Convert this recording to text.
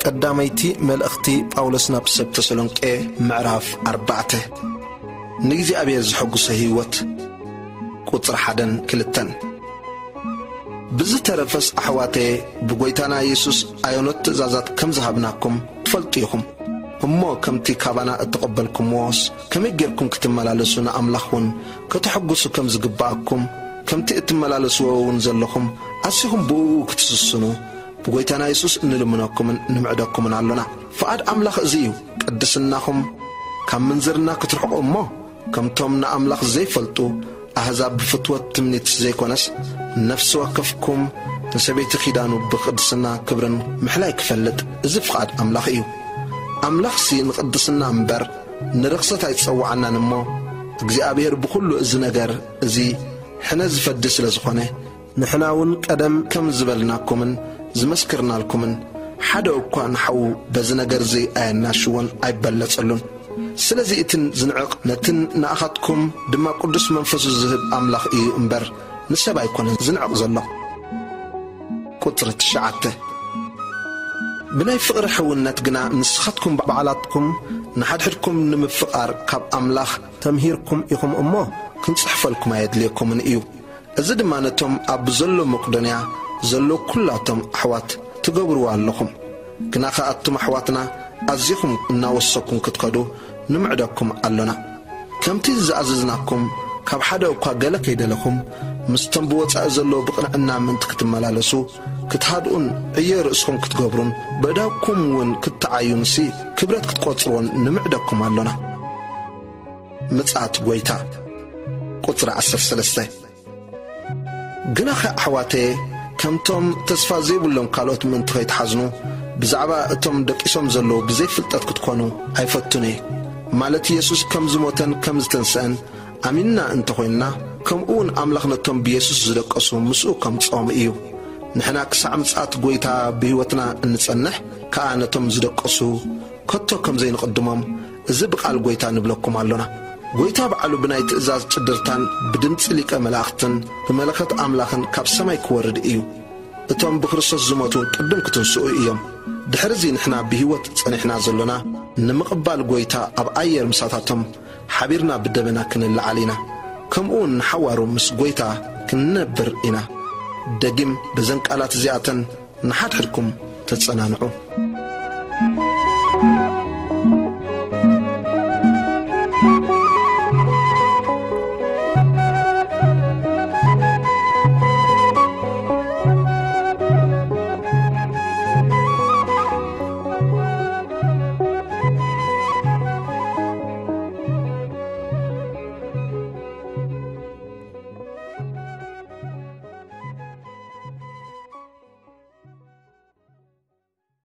ቀዳመይቲ መልእኽቲ ጳውሎስ ናብ ሰብ ተሰሎንቄ፣ ምዕራፍ ኣርባዕተ። ንእግዚኣብሔር ዘሐጉሰ ህይወት። ቁጽሪ ሓደን ክልተን። ብዝተረፈስ ኣሕዋተየ፣ ብጐይታና የሱስ ኣየኖት ትእዛዛት ከም ዝሃብናኩም ትፈልጡ ኢኹም። እሞ ከምቲ ካባና እተቐበልኩምዎስ ከመይ ጌርኩም ክትመላለሱ ንኣምላኽ እውን ከተሐጉሱ ከም ዝግብኣኩም፣ ከምቲ እትመላለስዎ እውን ዘለኹም ኣዚኹም ብእኡ ክትስስኑ ብጐይታና የሱስ እንልምነኩምን ንምዕደኩምን ኣሎና። ፍቓድ ኣምላኽ እዚ እዩ፣ ቅድስናኹም ካብ ምንዝርና ክትርሕቑ እሞ ከምቶም ንኣምላኽ ዘይፈልጡ ኣህዛብ ብፍትወት ትምኒት ዘይኮነስ፣ ነፍሲ ወከፍኩም ንሰበይቲ ኪዳኑ ብቕድስና ክብርን ምሕላይ ክፈልጥ፣ እዚ ፍቓድ ኣምላኽ እዩ። ኣምላኽሲ ንቕድስና እምበር ንርኽሰት ኣይጸውዓናን እሞ፣ እግዚኣብሔር ብኹሉ እዚ ነገር እዚ ሕነ ዝፈዲ ስለ ዝኾነ፣ ንሕና እውን ቀደም ከም ዝበልናኩምን ዝመስክርናልኩምን፣ ሓደ እኳ ንሓዉ በዚ ነገር እዚ ኣየናሽዎን ኣይበለጸሉን። ስለዚ እትን ዝንዕቕ ነትን ንኣኻትኩም ድማ ቅዱስ መንፈሱ ዝህብ ኣምላኽ እዩ እምበር፣ ንሰብ ኣይኮነን ዝንዕቕ ዘሎ። ቁጽሪ ትሽዓተ። ብናይ ፍቕሪ ሕውነት ግና ንስኻትኩም ባዕላትኩም ንሓድሕድኩም ንምፍቓር ካብ ኣምላኽ ተምሂርኩም ኢኹም እሞ፣ ክንጽሕፈልኩም ኣየድልየኩምን እዩ። እዚ ድማ ነቶም ኣብ ዘሎ መቄዶንያ ዘሎ ኩላቶም ኣሕዋት ትገብርዎ ኣለኹም። ግናኸ ኣቱም ኣሕዋትና ኣዚኹም እናወሰኩም ክትከዱ ንምዕደኩም ኣሎና። ከምቲ ዝኣዘዝናኩም ካብ ሓደ እኳ ገለ ከይደለኹም፣ ምስቶም ብወጻኢ ዘለዉ ብቕንዕና ምእንቲ ክትመላለሱ፣ ክትሃድኡን ዕዮ ርእስኹም ክትገብሩን፣ በእዳውኩም እውን ክትዓዩንሲ ክብረት ክትቆጽርዎን ንምዕደኩም ኣሎና። ምጽኣት ጐይታ። ቁጽሪ ዓሰርተ ሰለስተ። ግናኸ ኣሕዋተየ፣ ከምቶም ተስፋ ዘይብሎም ካልኦት ምእንቲ ኸይትሓዝኑ፣ ብዛዕባ እቶም ደቂሶም ዘለዉ ብዘይፍልጠት ክትኮኑ ኣይፈቱን እየ። ማለት የሱስ ከም ዝሞተን ከም ዝተንስአን ኣሚንና እንተ ኾይንና፣ ከምኡ እውን ኣምላኽ ነቶም ብየሱስ ዝደቀሱ ምስኡ ከምጽኦም እዩ። ንሕና ክሳዕ ምጽኣት ጐይታ ብህይወትና እንጸንሕ ከኣ ነቶም ዝደቀሱ ከቶ ከም ዘይንቕድሞም፣ እዚ ብቓል ጐይታ ንብለኩም ኣሎና። ጐይታ ባዕሉ ብናይ ትእዛዝ ጭድርታን ብድምጺ ሊቀ መላእኽትን ብመለኸት ኣምላኽን ካብ ሰማይ ክወርድ እዩ። እቶም ብክርስቶስ ዝሞቱ ቅድም ክትንስኡ እዮም። ድሕርዚ ንሕና ብህይወት ጸኒሕና ዘሎና፣ ንምቕባል ጐይታ ኣብ ኣየር ምሳታቶም ሓቢርና ብደበና ክንለዓል ኢና። ከምኡውን ንሓዋሩ ምስ ጐይታ ክንነብር ኢና። ደጊም በዘን ቃላት እዚኣተን ንሓድሕድኩም ተጸናንዑ።